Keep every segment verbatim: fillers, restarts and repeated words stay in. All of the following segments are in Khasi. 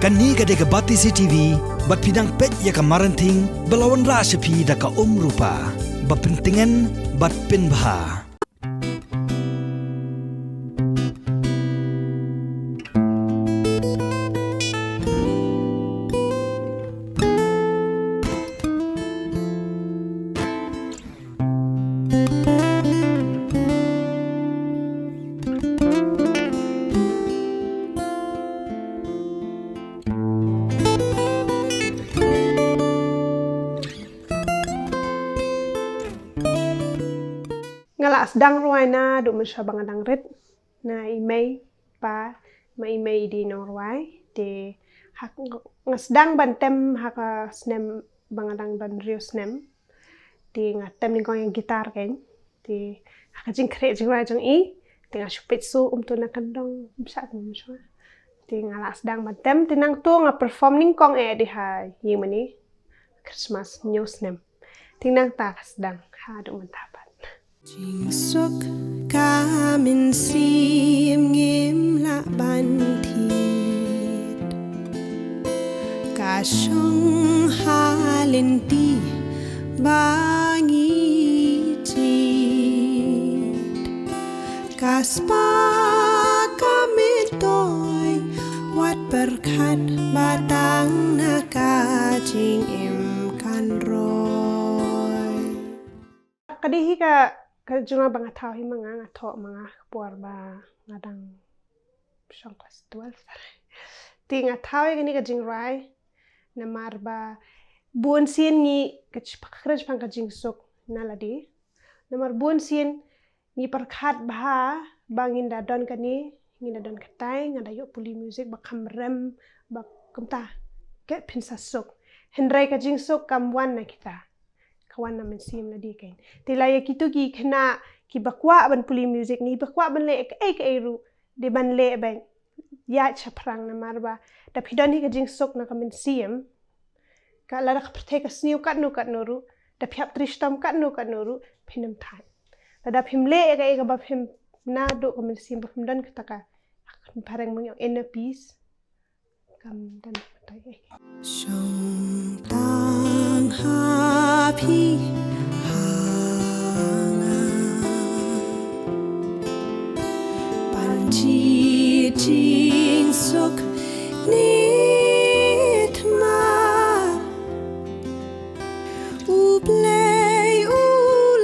Kane ka dei ka Batesi T V, bad phi dang peit ïa ka Marenting, ba la wanrah sha phi da ka Um Rupa, ba pyntngen, bad pynbha. Nga la sdang rwai naduh mynshuwa ba nga dang rit na i mei pa, ma i mei i dei nongrwai. Te ha nga sdang ban tem ha ka snem ba nga dang don hynriew snem. Te nga tem nyngkong ïa guitar kein. Te ha ka jingkhreh jingrwai jong i, te nga shu peit shuh, um tu na kyndong, um shah, um shah. Te nga la sdang ban tem, te nangta nga perform nyngkong eh dei ha ïing mane Christmas hynñiew snem. Te nangta ka sdang haduh mynta pat. Jingsuk ka mynsiem ngim lah ban thied. Ka shong ha lynti ba ngi jied. Ka spah ka myntoi, wat pyrkhat ba tang na ka jingim kan roi. Ka dei hi ka, ka jingrwai ba nga thaw hi ma nga, nga thoh ma nga ka por ba nga dang shong klas twelve. Te nga thaw ïa kane ka jingrwai namar ba bun sien ngi, ka jingpyrkhat shaphang ka jingsuk na lade. Namar bun sien ngi pyrkhat bha ba ngin da don kane, ngin da don katai, nga da ïoh pule music ba kham rem, ba kumta, ka phin sa suk. Hynrei ka jingsuk kam wan na kita, ka wan na mynsiem lade kein. Te la ïa kito ki khynnah kiba kwah ban pule music, ngi ba kwah ban leh kaei kaei ruh, dei ban leh ban ïaid shaphrang namar ba da phi don hi ka jingsuk na ka mynsiem, ka lada ka pyrthei ka sniew katno katno ruh, da phi hap trei shitom katno katno ruh, phin ym thait. Lada phim leh ïa kaei kaba phim, naduh ka mynsiem ba phim don kata ka, phareng ma ngi ong inner peace, kam don kata ei. Shong tang ha phi ha nga, ban jied jingsuk ne thma. U Blei u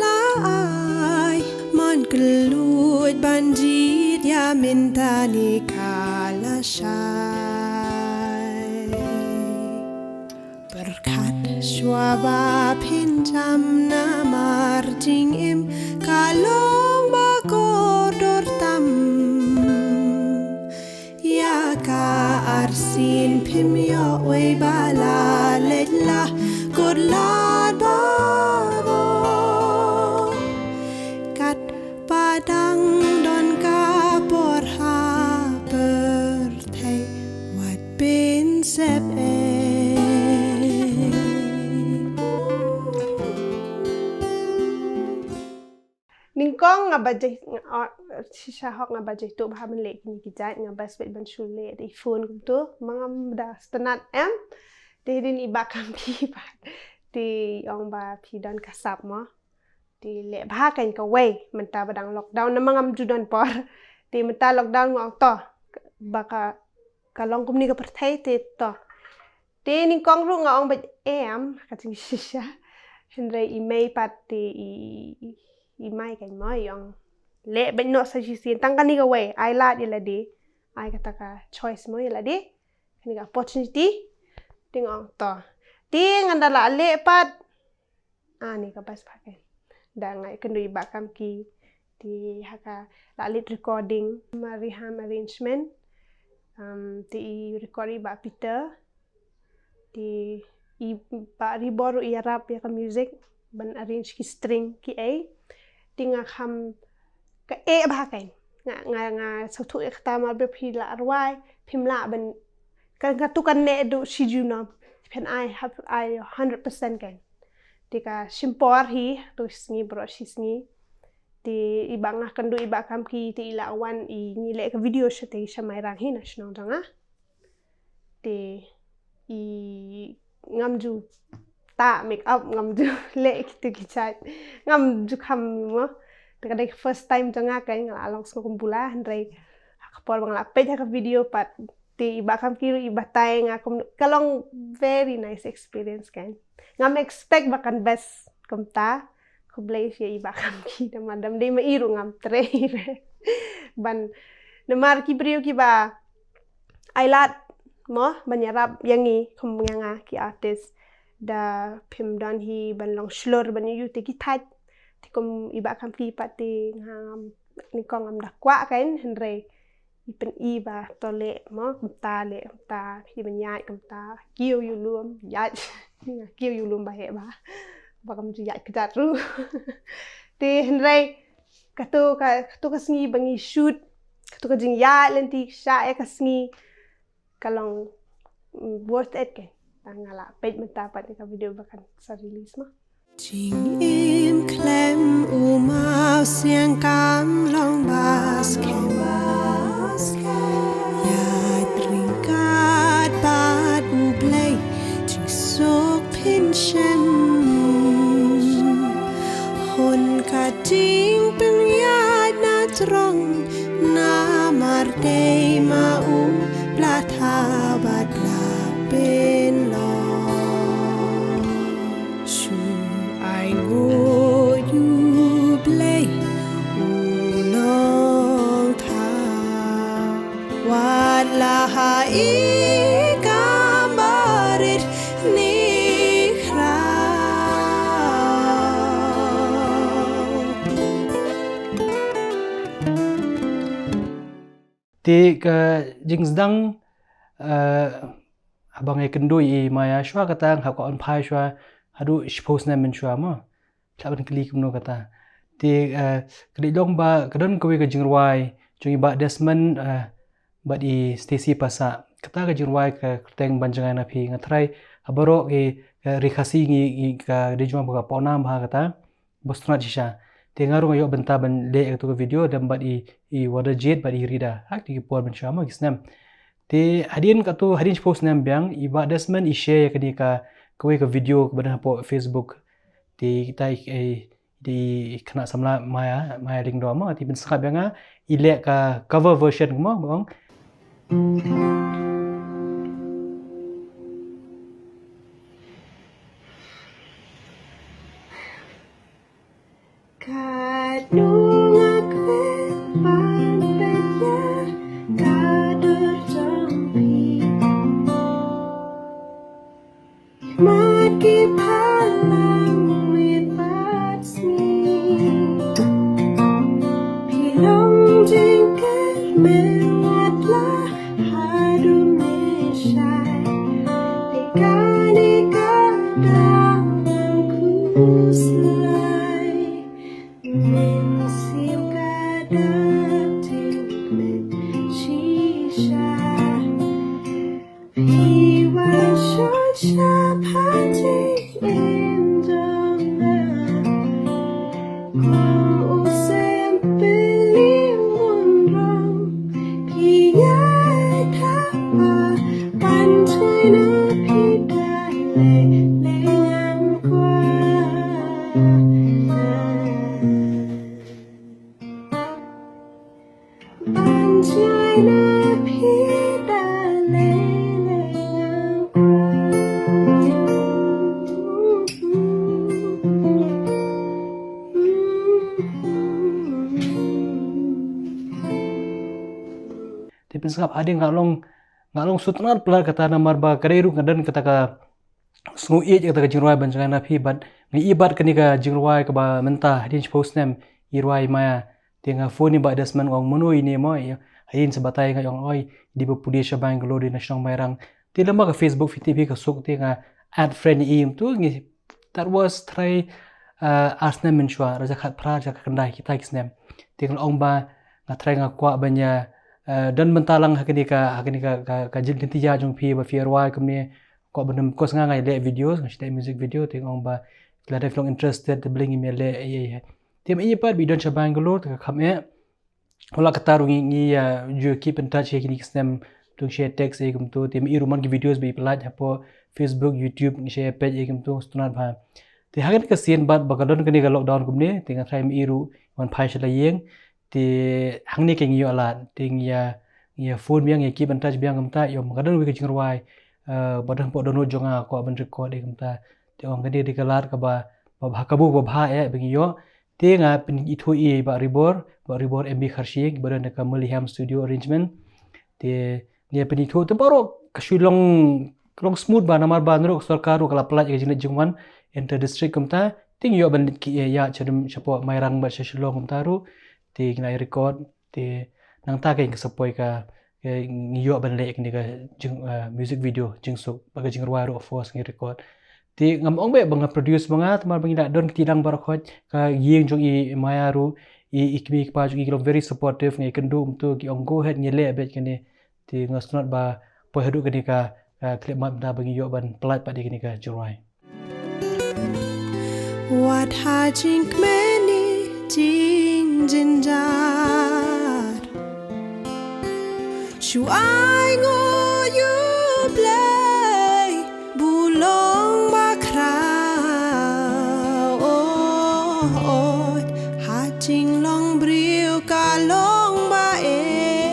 la ai, man kylluid ban jied ïa mynta ne ka la shai. Pyrkhat shuwa ba phin jam namar jingim ka long ba kordor tam. Ïa ka arsien phim ïoh wei ba la leit la kut lad baroh. Katba dang don ka por ha pyrthei, wat pynsep ei. Nyngkong nga ba jai, nga, oh, shisha hok nga ba jai tuh bha ban leh kine ki jait, nga ba sbet ban shu leh da i phone kumto, ma ngam da sngewtynnat em. Te hadien i Bah Kamki pat, te ong ba phi don ka sap mo. Te leh bha kein kawei, mynta ba dang lockdown, namar ngam ju don por. Te mynta lockdown nga ong to, ba ka, ka long kumne ka pyrthei te to. Te nyngkong ruh nga ong beit em, ka jingshisha. Hynrei i mei pat te i, i, i mei kein mo i ong leh beit noh sa shisien, tang kane kawei, ai lad ïa lade, ai kata ka choice mo ïa lade, kane ka opportunity. Te nga ong to. Te ngan da la leh pat. Ah, ne ka bas bha kein. Da nga ïakynduh i Bah Kamki, te ha ka la leit recording ma Riham Arrangement. Um, te i record i Bah Peter. Te i Bah Ribor ruh i ïarap ïa ka music, ban arrange ki string kiei. Te nga kham ka eh bha kein. Nga, nga, nga sngewthuh ïa kata namar ba phi la rwai, phim lah ban, ka, katu kan neh duh shi junom. Phin ai, hap ai hundred percent kein. Te ka shim por hi, tu sngi baroh shi sngi. Te i Bah, nga kynduh i Bah Kamki, te i la wan, i ngi leh ka video shatei sha Mairang hi na shnong jong nga. Te i ngam ju ta make up, ngam ju leh kitu ki jait. Ngam ju kham mo. Te ka dei first time jong nga kan, nga la long sngewbha bula, hynrei ha ka por ba nga la peit ha ka video pat, te i Bah Khamki ruh i batai nga kum, ka long very nice experience kan. Ngam expect ba kan best kumta. Khublei shi i Bah Khamki, da ma dam dei ma i ruh ngam trei ban, namar ki briew kiba ailad mo ban ïarap ïa ngi kum ïa nga ki artist, da phim don hi ban long shlur ban ïa ïoh te ki thait. Te kum i Bah Khamki pat te nga ngam, ni kong ngam da kwah kan, hynrei i pyni ba to leh mo, kumta leh, kumta, phi ban ïaid kumta, kiew ïa u lum, ïaid, kiew ïa u lum ba heh ba, ba kam ju ïaid kjat ruh. Te hynrei katu ka, katu ka sngi ba ngi shoot, katu ka jingïaid lynti shah ïa ka sngi, ka long, mm, worth it kan. Tang nga la peit mynta pat ïa ka video ba kan sa release mo. Jingim khlem u maw siang kam long ba skhem. Ïaid ryngkat bad U Blei, jingsuk pynshong. Hun ka jingpynïaid na jrong, namar dei ma u Blei thaw bad la pynlong. Shu ainguh ïa U Blei u Nongthaw, wat la ha i kam barit ne khraw. Te ka jingsdang, eh, haba nga ïakynduh ïa i Maya shuwa kata, nga hap ka on phai shuwa haduh shiphew snem mynshuwa mo. Tla ban kylli kumno kata. Te, eh, ka dei long ba ka don kawei ka jingrwai jong i Bah Desmond, eh, bad i Stacy Passah. Kata ka jingrwai ka kyrteng Ban Jngai Na Phi, nga tharai ha baroh ki, eh, ri Khasi ngi, ngi ka dei jong ba ka pawnam bha kata. Ba sngewtynnat shisha. Te nga ruh nga ïoh bynta ban leh ïa katu ka video lem bad i, i Wonder Jade bad i Rida ha kito ki por mynshuwa mo ki snem. Te hadien katu, hadien shiphew snem biang, i Bah Desmond i share ïa kane ka, kawei ka video kaba don hapoh Facebook. Te kita i, i, i khynnah samla Maya, Maya Lyngdoh mo, te pynsngap ïa nga, i leh ka cover version mo, ba ong. Katno nga kwah ban peit ïa ka dur jong phi. Mat ki phalang miet bad sngi. Phi long jingkyrmen wat la haduh mynshai. Te kane ka daw ngam khuslai. Mynsiem ka da tip mynshisha. Phi wan shon shaphrang jingim jong nga. Kum u sympeli munrong. Phi ïai thap ba ban jngai na phi da lei lei ngam kwah. Ban jngai na phi da lei lei ngam kwah. Te pynsngap, hadien nga long, nga long sngewtynnat palat kata namar ba ka dei ruh nga don kata ka sngewieit ïa kata ka jingrwai Ban Jngai Na Phi bad nga ïohi bad kane ka jingrwai kaba mynta hadien shiphew snem i rwai i Maya. Te nga phone ïa i Bah Desmond, ong mano ine mo, ïa, hadien sa batai nga, ong oi, dei ba pule sha Bangalore, dei na shnong Mairang. Te lem bad ka Facebook, phi tip hi ka suk, te nga add friend ïa i, ym tu ngi, that was three, uh, ar snem mynshuwa, ar hajar khatphra, ar hajar khatkhyndai, kita ki snem. Te nga ong ba nga tharai nga kwah ban ïa, uh, don bynta lang ha kane ka, ha kane ka, ka, ka jingtynjuh jong phi ba phi rwai kumne, kwah ban nym, 'cause nga nga leh videos, nga shu leh music video, te nga ong ba lada phi long interested te balei ngim ïa leh ei ei. Te ma i pat ba i don sha Bangalore te ka kham eh. Wat la katta ruh ngi, ngi ïa ju keep in touch ïa kine ki snem, Tang share text ïa kumto, te ma i ruh man ki videos ba i pynlait hapoh Facebook, YouTube, ngi share page ïa kumto, sngewtynnat bha. Te ha kane ka sien bad ba ka don kane ka lockdown kumne, te nga tharai ma i ruh wan phai sha la ïing, te hangne ka ngi ïoh lad, te ngi ïa, ngi ïa phone biang, ïa keep in touch biang kumta, ïoh ma ka don wei ka jingrwai, eh, ba don hapoh download jong nga, kwah ban record ïa kumta. Te ong ka dei, dei ka lad kaba, ba bha, ka bha, ba bha eh, ba ngi ïoh. Te nga pynithuh ïa i Bah Ribor, Bah Ribor M B Kharshiing, ba don da ka Muliham Studio Arrangement. Te ngi ïa pynithuh te baroh ka shu long, long smooth bha namar ba naduh ka sorkar ruh ka la pynlait ïa ka jingleit jingwan inter district kumta. Te ngi ïoh ban leit ki ïa, ïa shapoh Mairang bad sha Shillong kumta ruh. Te ngi la ïa record, te nangta ka ïa ka sa poi ka, ka ngi ïoh ban leh kane ka jing, eh, music video, Jingsuk, bad ka jingrwai ruh of course ngi record. Te ngam ong beit ba nga produce ma nga, namar ba ngi la don kti lang baroh khoit, ka ïing jong i Maya ruh, i, i kmie i kpa jong i ki long very supportive, nga ïakynduh kumto ki ong go ahead ngi leh beit kane. Te nga sngewtynnat ba poi haduh kane ka, eh, clip mat mynta ba ngi ïoh ban pynlait pat ïa kane ka jingrwai. Wat ha jingkmen ne jingjynjar, shu ainguh ïa U Blei, bun long bakhraw, oh, oh, ha jinglong briew ka long ba eh,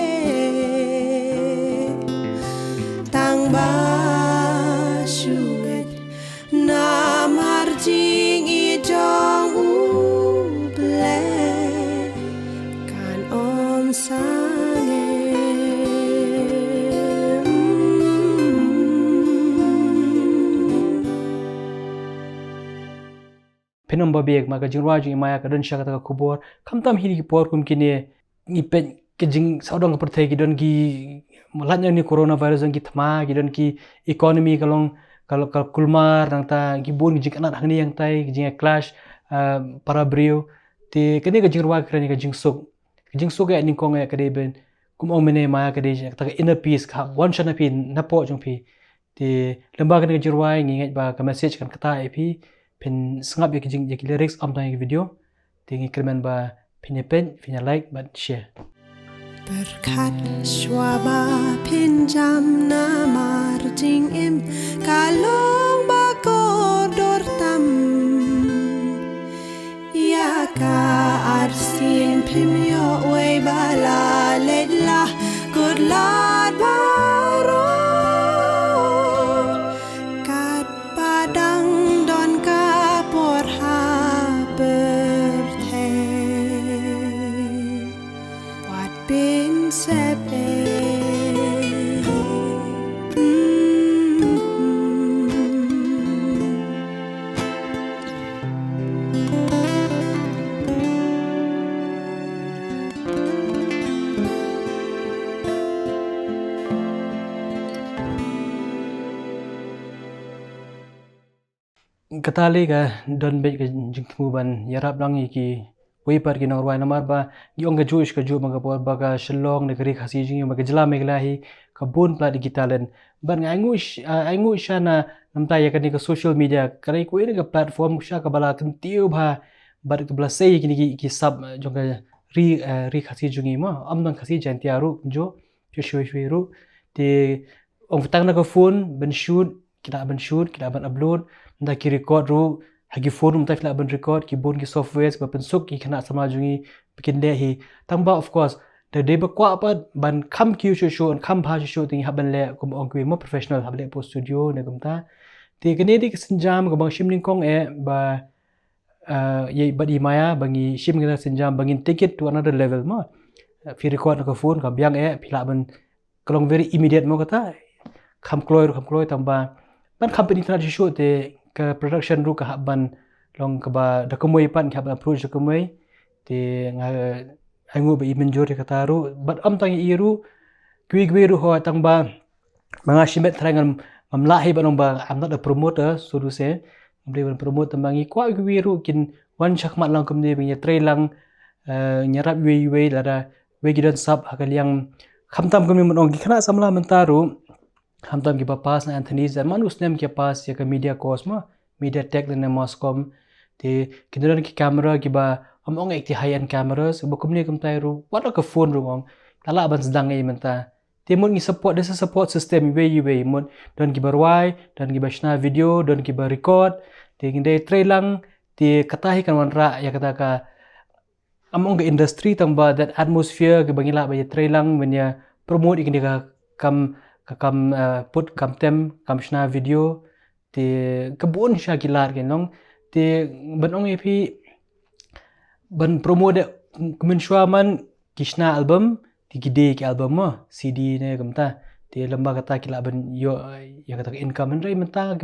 tang ba shu ngeit namar jingïeit jong U Blei kan ym sangeh. Phin ym babiek, ma ka jingrwai jong i Maya ka don sha kata ka khubor. Khamtam hi ki por kum kine, ngi peit ka jingsawdong ka pyrthei, ki don ki, lait na kane coronavirus don ki thma, ki don ki economy ka long, ka, ka kulmar, nangta ki bun ki jingkynad hangne hangtai, ki jingclash, ah, para briew. Te kane ka jingrwai ka kren ïa ka jingsuk. Ka jingsuk ïa nyngkong ïa ka dei ban, kum ong mynne Maya, ka dei kata ka inner peace, ka wan sha na phi, napoh jong phi. Te lyngba kane ka jingrwai ngi ngeit ba ka message kan ktah ïa phi, phin sngap ïa ki jing, ïa ki lyrics, ym tang ïa ki video. Te ngi kyrmen ba phin ïa peit, phin ïa like bad share. Pyrkhat shuwa ba phin jam, namar jingim ka long ba kordor tam. Ïa ka arsien phim ïoh wei ba la leit, la kut lad baroh. Katba dang don ka por ha pyrthei, wat pynsep ei. Kata lei ka don beit ka jingthmu ban ïarap lang ïa kiwei pat ki nongrwai, namar ba ngi ong kajuh shi kajuh, ma ka por ba ka Shillong ne ka ri Khasi jong ngi, ma ka jylla Meghalaya hi, ka bun palat ïa ki talent. Bad nga ainguh sh-, ah, ainguh sha na, namar ïa kane ka social media, ka dei kawei na ka platform sha kaba la kyntiew bha bad kaba la sei ïa kine ki, ki sap, ah, jong ka ri, ah, ri Khasi jong ngi mo, ym tang Khasi, Jaiñtia ruh kumjuh, shuh shuh shuh ruh. Te ong tang na ka phone ban shoot, ki lah ban shoot, ki lah ban upload, nda ki record ruh ha ki phone, mynta phi lah ban record, ki bun ki softwares ba pynsuk ïa ki khynnah samla jong ngi ba kin leh hi. Tang ba of course da dei ba kwah pat ban kham kiew shuh shuh, kham bha shuh shuh, te ngi hap ban leh kum ong kiwei mo professional, hap leh hapoh studio ne kumta. Te kane dei ka sienjam kaba nga shim nyngkong eh ba, ah, ïa bad i Maya ba ngi shim kata ka sienjam ba ngin take it to another level mo. Phi record na ka phone ka biang eh, phi lah ban ka long very immediate mo kata. Kham kloi ruh kham kloi, tang ba ban kham pyni thnat shuh shuh, te ka production ruh ka hap ban long kaba da kumwei pat, ka hap ban approach da kumwei. Te nga ainguh ba i mynjur ïa kata ruh, bad ym tang ïa i ruh, kiwei kiwei ruh hooid, tang ba ma nga shimet tharai ngam, ngam lah hi ban ong ba I'm not a promoter, so to say. Ngam dei ban promote, tang ba ngi kwah kiwei ruh kin wan shakhmat lang kumne ba ngi ïatrei lang, eh, ngi ïarap iwei iwei, lada wei ki don sap ha ka liang. Khamtam kumne ban ong ki khynnah samla mynta ruh, khamtam kiba pass na Anthony's, da man u snem ki pass ïa ka media course mo, media tech lane mass comm. Te ki don ki camera kiba ym ong eh ki high end cameras, ba kumne kumtai ruh, wat la ka phone ruh ong, la lah ban sdang ei mynta. Te mut ngi support, there's a support system iwei iwei, mut don kiba rwai, don kiba shna video, don kiba record. Te ngi dei trei lang, te kata hi kan wanrah ïa kata ka, am ong ka industry, tang ba that atmosphere kiba ngi lah ba ïa trei lang ban ïa promote ïa kine ka kam, ka kam, eh, put kam tem, kam shna video. Te ka bun sha ki lad ki nong. Te ban ong ïa phi, ban promote, kumne shuwa man ki shna album, te ki die ki album mo, C D ne kumta. Te lem bad kata ki lah ban ïoh ïa kata ka income, hynrei mynta,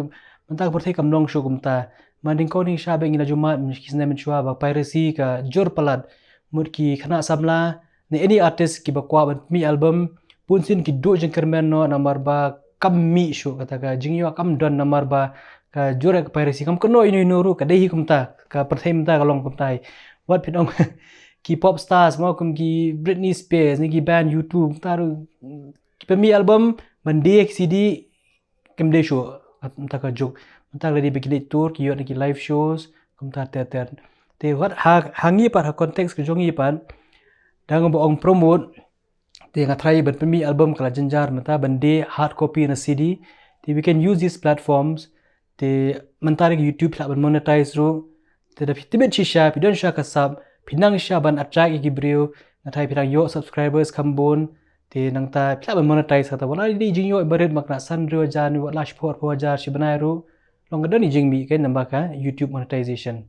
mynta ka pyrthei kam long shuh kumta. Mynnyngkong ngi sha bad ngi la ju mad ki snem mynshuwa ba piracy ka jur palat. Mut ki khynnah samla ne any artist kiba kwah ban pynmih album, bunsien ki duh jingkyrmen noh namar ba kam mih shuh, kata ka jingïoh kam don namar ba ka jur ka piracy. Kam kynnoh ïano ïano ruh, ka dei hi kumta, ka pyrthei mynta ka long kumta hi. Wat phin ong ki pop stars mo, kum ki Britney Spears ne ki band U two, kumta ruh ki pynmih album, ban die ki C D, kim dei shuh. Mynta ka juk, mynta ka dei ba ki leit tour, ki ïoh na ki live shows, kumta ter ter. Te wat ha, ha ngi pat, ha context ka jong ngi pat, dang ba ong promote, te nga tharai ban pynmih album ka la jynjar, mynta ban die hard copy na C D. Te we can use these platforms. Te mynta ruh YouTube phi lah ban monetize ruh. Te da phi tbit shisha, phi don sha ka sap, phi nang sha ban attract ïa ki briew, nga tharai phi nang ïoh subscribers kham bun. Te nangta phi lah ban monetize kata, wat la dei jingïoh barit, ma kane san hynriew hajar ne wat la shiphew arphew hajar shi bnai ruh, long ka don i jingmih kein namar ka YouTube monetization.